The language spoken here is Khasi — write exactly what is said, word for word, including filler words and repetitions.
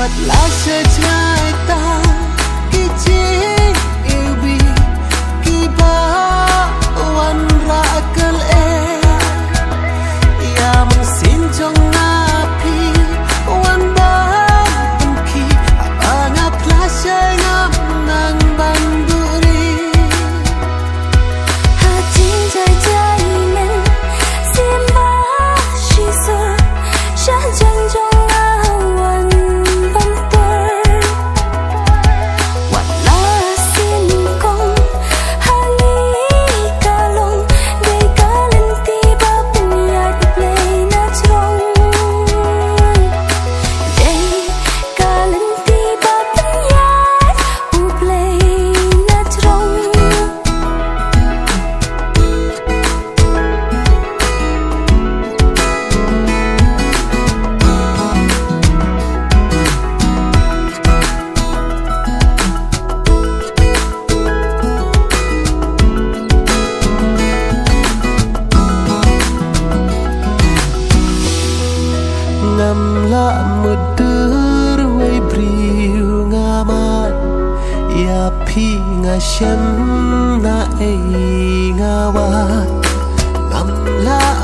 Wat la sha jngai ta ki jingïewbih kiba wanrah kal eh. Ïa mynsiem jong nga phi wan ban pynkhih, haba nga phla shai ngam nang ban buhrieh. Ha jingjai jai mynsim ba shisha, sha jan jong nga wan ban tur. Wat la sien kong ha ngi ka long, dei ka lynti ba pynïaid U Blei na jrong. Dei ka lynti ba pynïaid U Blei na jrong. Ngam lah mutdur wei briew, nga mad ïa phi, nga shem na ei nga wad. Ngam lah